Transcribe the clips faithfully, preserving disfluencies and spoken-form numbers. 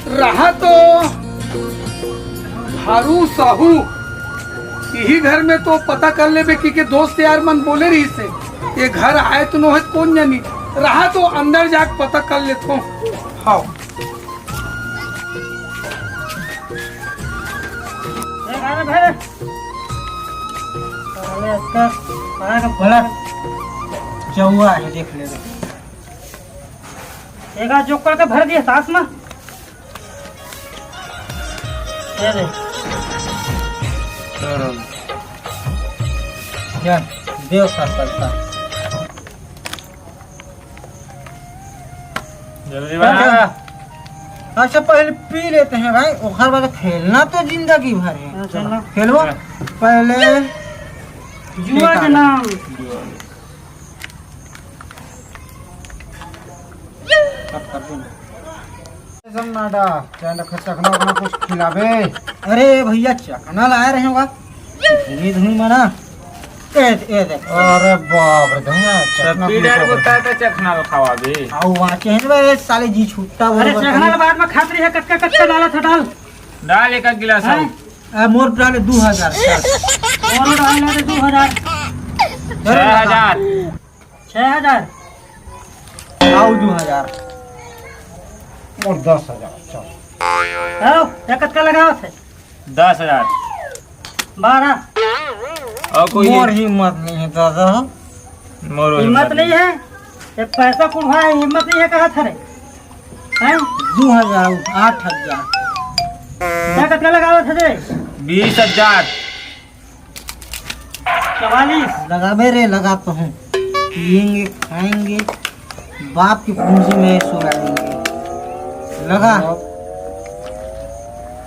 रहा तो भारू साहू, इही घर में तो पता कर लेबे कि के दोस्त यार मन बोले रहिस हे, ये घर आए तो नोहे कोन जानी। रहा तो अंदर जाके पता कर लेथों। हाँ। ए, अरे भाई, साले इसका, साले का बड़ा चौवा है, देख ले। एक आध जोक करके भर दिया सास में। ये दे। चलो। जा, दे उसका पैसा। जल्दी बना। अच्छा, पहले पी लेते हैं भाई, ओकर बाद खेलना तो जिंदगी भर है। हाँ, चलो। खेलबो। हाँ। पहले जुआ के नाम। सन्नाटा, चखना वखना कुछ खिलाबे। अरे भैया, चखना लाए रहे होगा। धुनी धुनी मना। ए, ए देख। अरे बाप रे, धनिया, चखना पी डाल पीछे बोलता है तो चखना ला खावा भी। आओ, वहाँ के हैं बे, साले जी छुट्टा बोल अरे, बोल चखना के। ला बाद में खात रही है, कटका, कटका डाला था, डाल। डाल एक आध गिलास हैं? और। आ, मोर डाले दो हजार, चल। मोर डाले दे दो हजार। छह हजार। छह हजार। आओ, दो हजार। और दस हजार, चल। आओ, ये कतका लगावत है? दस हजार। बारह। और कोई मोर नहीं? हिम्मत नहीं है दादा। मोर हिम्मत हिम्मत नहीं नहीं। है? ये पैसा कुल है, हिम्मत नहीं है, कहा था रे? हैं? दो हजार, आठ हजार। ये कतका लगावत है रे? बीस हजार। चवालीस। लगाबे रे, लगा तो हूँ। पियेंगे, खाएंगे, बाप की पूंजी में सुलाएंगे। लगा।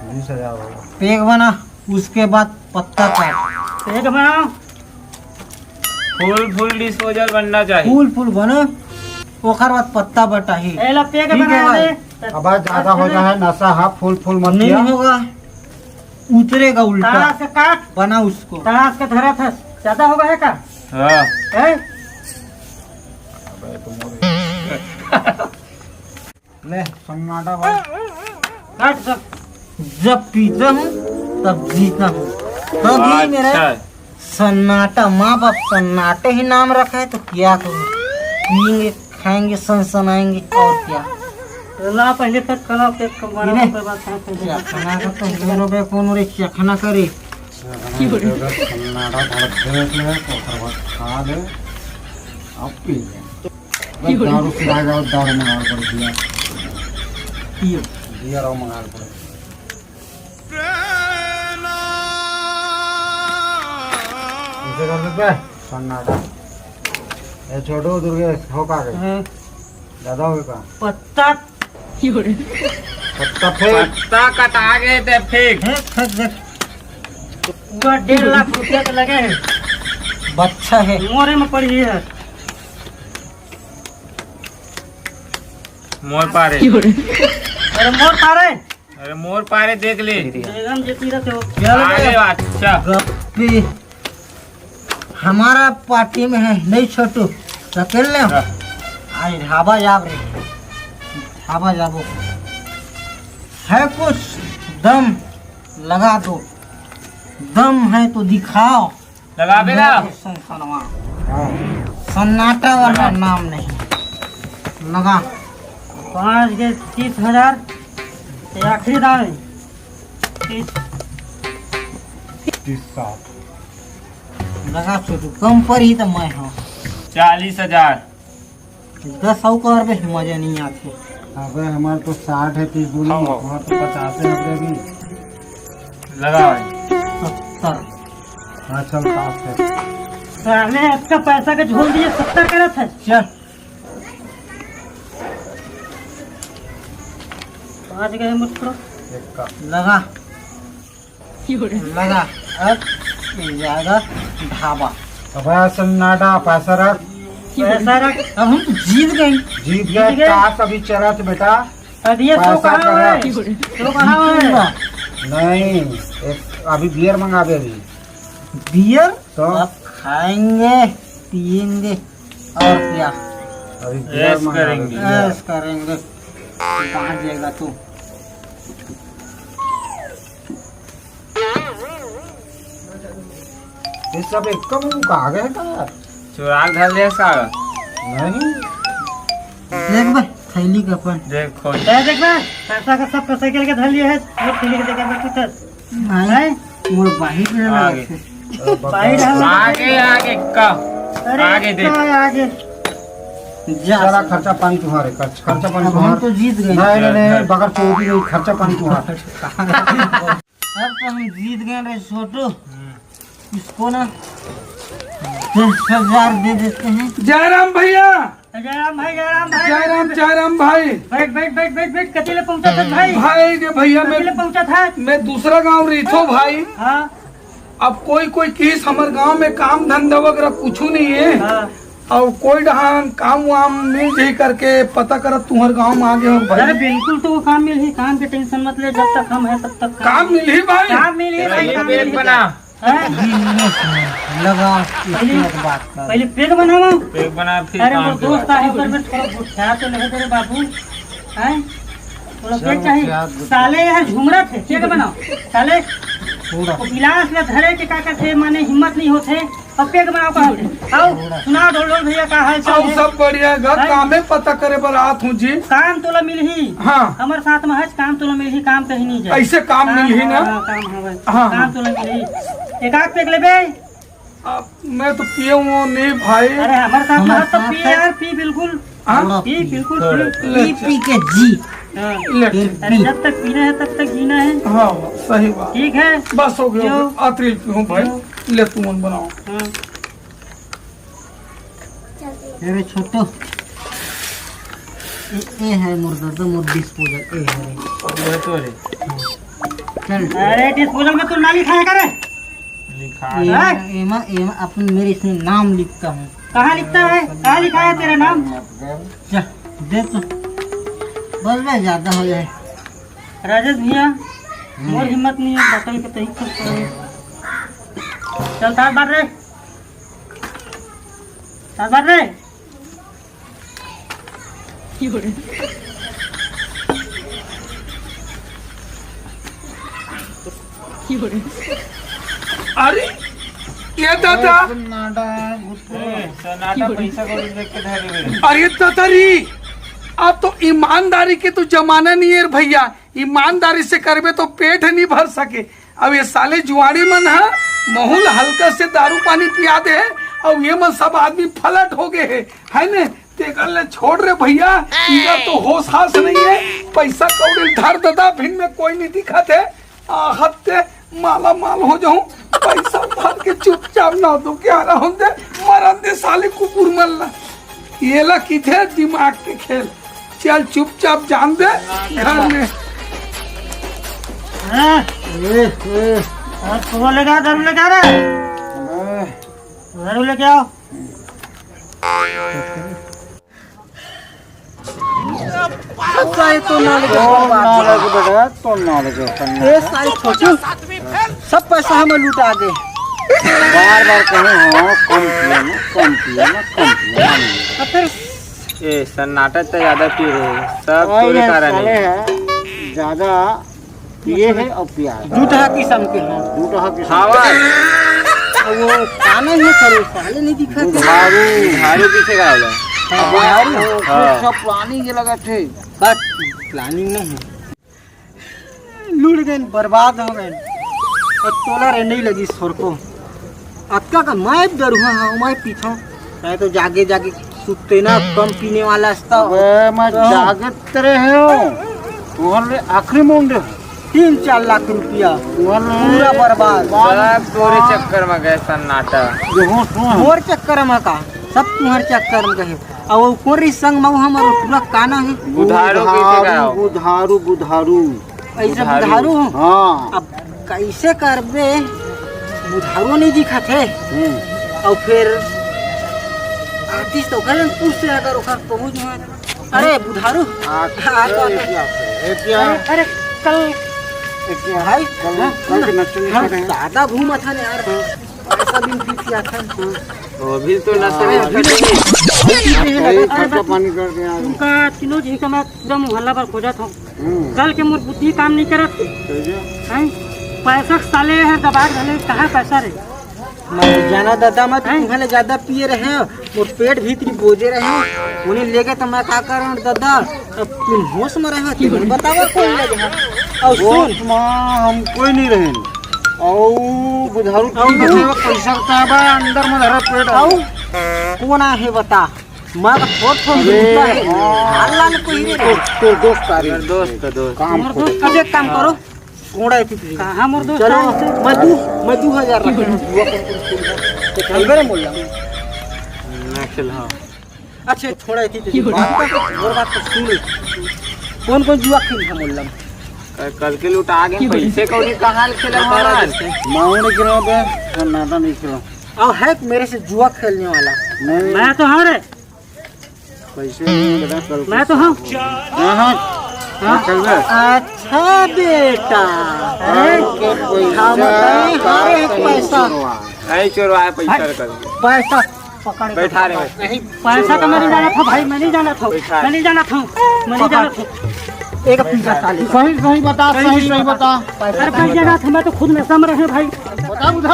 बीस हजार होगा। पेग बना, उसके बाद पत्ता काट। पेग बनाओ। फुल, फुल डिस्पोजल बनना चाहिए। फुल, फुल बनो, ओकर बाद पत्ता बटाही। ए, ला पेग ठीक है बना भाई। ले। अब आज ज्यादा हो जाए नशा, हाँ, फुल, फुल मत नहीं किया। होगा। उतरेगा उल्टा। ताश का काट। बना उसको। ताश का धरा था, ज्यादा होगा है का? हाँ। है? अबे तुम और ले, सन्नाटा भाई। काट सब। जब पीता हूँ, तब जीता हूँ। तभी मेरा अच्छा। सन्नाटा, माँ बाप सन्नाटे ही नाम रखा है, तो क्या करूँ? पियेंगे, खाएंगे, सनसनाएंगे, और क्या? ला, पहले तक कला पे कमरा ये पे बात करते हैं। चखना का तो बोलो बे, कौन रे चखना करे? सन्नाटा भर दे, तो ओकर बाद खा ले, अब पी ले। बस दारू पिलाएगा और दारू मंगावे पड़े बियर। पियो। बियर और मंगावे पड़े। इसे कर सकते हैं? सन्नाटा। ए छोटू दुर्गेश, हो का गए? हाँ। ज्यादा हो गए का? पत्ता। पत्ता फेंक। पत्ता कटा गए थे, फेंक। फेंक, फेंक, फेंक। पूरा डेढ़ लाख रुपया के लगे हैं। बच्चा है। मोरे में पड़ी है। मोर पारे। अरे मोर पारे। अरे मोर पारे देख ले। एकदम जे पी रहे थे वो। अरे अच्छा। गप्पी हमारा पार्टी में है, नहीं छोटू, तो अकेले हो। हाँ। आज ढाबा जाब रे, ढाबा जाबो। है कुछ दम लगा दो, दम है तो दिखाओ। लगाबे ना। सनसनवा। हाँ। सन्नाटा वाला लगा। नाम नहीं। लगा। पाँच के तीस हजार। ये आखिरी दाम है। तीस। तीस सात। लगा छोटू, कम पर ही तो मैं हूँ। चालीस हजार। दस सौ कर बे, मजा नहीं आते। अबे हमारे तो साठ है, तीस दूनी, हाँ, हाँ। वहाँ तो पचास है अबे भी। लगा भाई। सत्तर। हाँ, चल, पास है। साले, इसका पैसा का झोल दिए, सत्तर करत है। चल। पाँच गए मुझको। एक का। लगा। लगा। अब मिल जाएगा ढाबा। अबे सन्नाटा, पैसा रख। पैसा रख। अब हम तो जीत गए। जीत गए, जीत गए। ताश अभी चलत बेटा। अब ये सो पैसा कहाँ है? करा। सो कहाँ है? जीतूंगा। नहीं, एक, अभी बियर मंगाबे अभी। बियर? तो? अब खाएंगे, पिएंगे और क्या? अभी बियर ऐश मंगाबे, करेंगे। बियर। ऐश करेंगे। कहाँ जाएगा तू? ये सब एक कम का आ गया का? चुरा के धर लिया साला। नहीं। देख बे, थैली के अपन। देखो। ए, देख बे, पैसा का सब पैसा के लेके धर लिया है। ये थैली के देखे बे, कुछ नहीं। है? मोर बाहिर में लगा आगे। थे। बाहिर है। आगे, आगे का। अरे, आगे देख। का आगे? जा चला, साला। खर्चा पानी तुम्हारे, खर्च-, खर्चा पानी अब तुम्हारा। हम तो जीत गए। नहीं, नहीं, नहीं, बगैर चोरी नहीं, खर्चा पानी तुम्हारा। अब तो हम जीत गए रे छोटू। हम्म। इसको ना दस हजार दे देते हैं। जयराम भैया। जयराम भाई, जयराम भाई। जयराम, जयराम भाई। बैठ, बैठ, बैठ, बैठ, बैठ, कति ले पहुंचा था भाई? भाई रे भैया, कति ले मैं, पहुंचा था? मैं दूसरा गांव रहिथो भाई। हाँ। अब कोई, कोई किस हमर गांव में काम धंधा वगैरह कुछ नहीं है। हाँ। और कोई डहान काम वाम मिल जाई करके पता करत तुहर गांव में आ गए हो भाई। अरे बिल्कुल, तो वो काम मिलही, काम के टेंशन मत ले, जब तक हम हैं तब तक काम मिलही भाई। काम मिलही भाई, पहले काम पेट मिलही। बना। हैं? बिजनेस में लगा, पहले, इसकी बात कर। पहले पेग बनावा। पेग बना, फिर अरे काम वो पे दोस्त बात। आए, ओकर में थोड़ा गुठिया तो नहीं दे रे बाबू। हैं? थोड़ा चलो, पेग चाहिए। क्या गुठिया? साले यार झुमरा थे, पेग बनाओ। साले थोड़ा। वो गिलास में धरे के का करथे, माने हिम्मत नहीं होथे। अब पेग बनाओ कहाँ थे? आओ, सुना ढोल ढोल भैया का हाल चाल अब है? सब बढ़िया गा, हैं? कामे पता करे बर आत हूँ जी। काम तोला मिलही। हाँ। हमर साथ में हच काम तोला मिलही, काम कहीं नहीं जाए। ऐसे काम काम मिलही ना? हाँ, काम हवय। हाँ, काम हाँ। तोला मिलही। एक आध पेग लेबे? अब मैं तो पिए हुआ नहीं भाई। अरे हमर साथ में हच तो पिए यार, पी बिल्कुल। हाँ? पी बिल्कुल पी। ले पी, पी के जी। हाँ। ले। फिर अरे पी। जब तक पीना है तब तक जीना है। हाँ, सही बात। ठीक है। बस हो गया, पियो। आतरी पीऊँ भाई। पियो। ले तू मन बनाओ। हाँ। अरे छोटो, ए, ए है मोर दादा, मोर डिस्पोजल, ए है रे। ये तो रे। चल। अरे डिस्पोजल में तू ना लिखा है करे? लिखा ये, है। एमा, एमा अपन मेरे इसमें नाम लिखता हूँ। कहाँ लिखता है? कहाँ लिखा है तेरा नाम? जा, दे तो। बस बे, ज्यादा हो जाए। राजेश भैया, मोर हिम्मत नहीं है, बटन के तही कर। चल, तार बार रे। तार बार रे। अरे, ये दादा। सन्नाटा, गुस्सा। ए, सन्नाटा पैसा कौड़ी देख के धरे हुए। अरे दादा री, अब तो ईमानदारी के तो जमाना नहीं है रे भैया। ईमानदारी से करबे तो पेट नहीं भर सके। अब ये साले जुआड़ी मन ह महूल हल्का से दारू पानी पिया दे हे, अउ ये मन सब आदमी फलट हो गए हे, है ने? तेकर ले छोड़ रे भैया, इधर तो होश हास नहीं है। पैसा कौड़ी धर ददा, भिन में कोई नहीं दिखत है। आहत ते माला माल हो जाऊं, पैसा धर के चुपचाप ना तो क्या रहूं दे, मरन दे साले कुकुर मन ला। ये ला किथे दिमाग के खेल। चल चुपचाप जान दे घर में। हाँ? ए, ए। और तू लेके आ, दारू लेके आ रे। ए। दारू लेके आओ। साई तो ना लेके तो ना लेके बेटा, तो ना लेके, तो ना ए, लेके। साई छोटू, सब पैसा हमें लुटा दे। बार बार कहे हो, कम पिया ना, कम पिया ना, कम पिया ना। अब फिर ए, सन्नाटा तो ज्यादा पी रहे हैं। सब अरे तोरे कारण साले है। है, ज्यादा पिए है और पिया है। जूठा किस्म के हैं। जूठा किस्म। हवा। वो काना ही करो, साले नहीं दिखा। बुधारू। बुधारू पीछे का होला? हाँ, बुधारू। हाँ। सब पानी ये लगा थे। बस planning नहीं है। लुट गए, बर्बाद हो गए। अब तोला रे नहीं लगी सरको। अतका का मैं दरुहा हाँ, मैं पीछा। मैं तो जागे जागे सुते ना, कम पीने वाला हस्ता। अबे, मैं तो जागे तेरे हो। तोहर ले आखिरी मुंडे हो। तीन चार लाख रुपया। तोहर ले पूरा बर्बाद। सब तोरे चक्कर में गए सन्नाटा। जो हो सुन। मोर चक्कर में का? सब तुम्हारे चक्कर में गए। अउ कोरी संग मउ हमर पूरा काना हे। बुधारू कइसे गाओ? बुधारू, बुधारू। अइसे बुधारू। बुधारू हो? हाँ। अब कइसे करबे? बुधारू नइ दिखत हे। हम्म। अउ फेर आतिस त ओकर पूछते अगर ओकर पहुँच में। अरे बुधारू। आ, आ, तो ए, आते। ए, क्या? अरे, अरे, कल ए, क्या? भाई, कल, हाँ, कल के हाँ, नचते हाँ, नचते हैं। ज्यादा घूमत हन यार। हाँ। पैसा भी पी पिया था। हाँ। अभी तो नशा में अभी खत्म नहीं। अरे खर्चा पानी करके आ गए। तुमका तीनों जी का मैं पूरा मोहल्ला भर खोजत हूँ। हम्म। कल के मोर बुद्धि काम नहीं करत। कैसे? हैं? पैसा के साले है दबाए धले, कहाँ पैसा रे? मैं जाना दादा, मैं तो हैं? तुम्हारे ज्यादा पिए रहे हो, मोर पेट भीतरी बोजे रहे हो, उन्हें लेके तो मैं का करूँ दादा? अब तुम होश में रहे हो, तुम बताओ कौन लगे है? और सुन, होश में हम कोई नहीं रहे। और बुझारू और ठीक है, पैसा का बा, अंदर में धरा पेट है। और कौन आहे बता? मैं तो फोट फोट अरे, बोलता है। हाँ। हाल लाल कोई नहीं तो, रहे। तो दोस्त आ रहे। दोस्त, दोस्त। काम मोर को। दोस्त का एक काम करो। कौन है तू? कहाँ मोर दोस्त चलो, आ रहे? मैं दू, मैं दू हजार रख रहा हूँ। जुआ कौन कौन खेल रहा है? तो खेलबे रे मोहल्ला में। नक्सल, हाँ। अच्छा, छोड़ा है, ठीक है। बात तो, और बात तो सुन ले। कौन कौन जुआ खेल रहा मोहल्ला में? कल के लुटा गए, पैसे कौड़ी कहाँ खेला बता रहा हमारा? जैसे। माऊ ने खेला बे, सन्नाटा नहीं खेला। और है मेरे से जुआ खेलने वाला। नहीं। मैं तो हाँ रे। पैसे नहीं, बता, कल मैं तो हाँ। हाँ, हाँ। हाँ। चल बे। अच्छा बेटा, हैं? कल के पैसा हम नहीं, हमारे का पैसा। चोरवा। नहीं चोरवाए पैसा हट। कल। पैसा पकड़ के बैठा रहे। नहीं, पैसा तो मैं नहीं जाना था भाई, मैं नहीं जाना था, बैठा। मैं नहीं जाना था, मैं नहीं जाना था। एक पीछा साले। सही, सही बता, सही, सही बता। अरे पैसा जाना था, मैं तो खुद नशा में रहे भाई। बता उधर।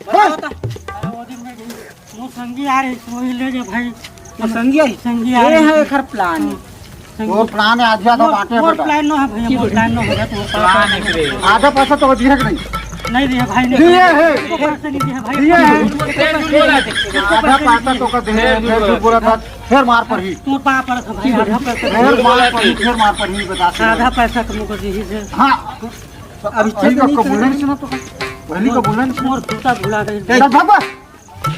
बताओ तो। अरे वो दिन में भी वो संगी आ रही, वही ले जा भाई। वो संगी आई? संगी आ ये रही। है एकर प्लान। हाँ। वो प्लान है, आधा आधा मोर, बांटे मोर बेटा। प्लान न है भैया, मोर प्लान न होगा तो प्लान है रे। आधा पैसा तो दिए कि नहीं? नहीं दिया भाई, नहीं दिए दिया। है। एको पैसा नहीं दिया भाई। दिए है। एको पैसा नहीं दिया। आधा पैसा तो का दे, फिर भी बोला था, फिर मार पड़ी। तू पा पड़ था भाई, आधा पैसा। फिर मार पड़ी, फिर मार पड़ी, बता। आधा पैसा तो मुझको दीजिए। हाँ। अभी चल पहली का नहीं कबूलन चल। सुना तो, पहली कबूलन सुना। मोर जूता भुला गई। चल भाग बा।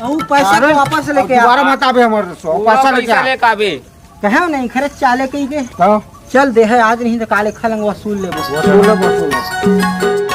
अउ पैसा अरे, तो वापस लेके आ। दोबारा मत आबे हमर सो, पूरा पैसा लेके पैसा आ। लेके आबे। कहे नहीं, खरे चाले कही के। हाँ। चल दे है, आज नहीं तो काले खलंग वसूल लेबो। वसूल ले, वसूल ले।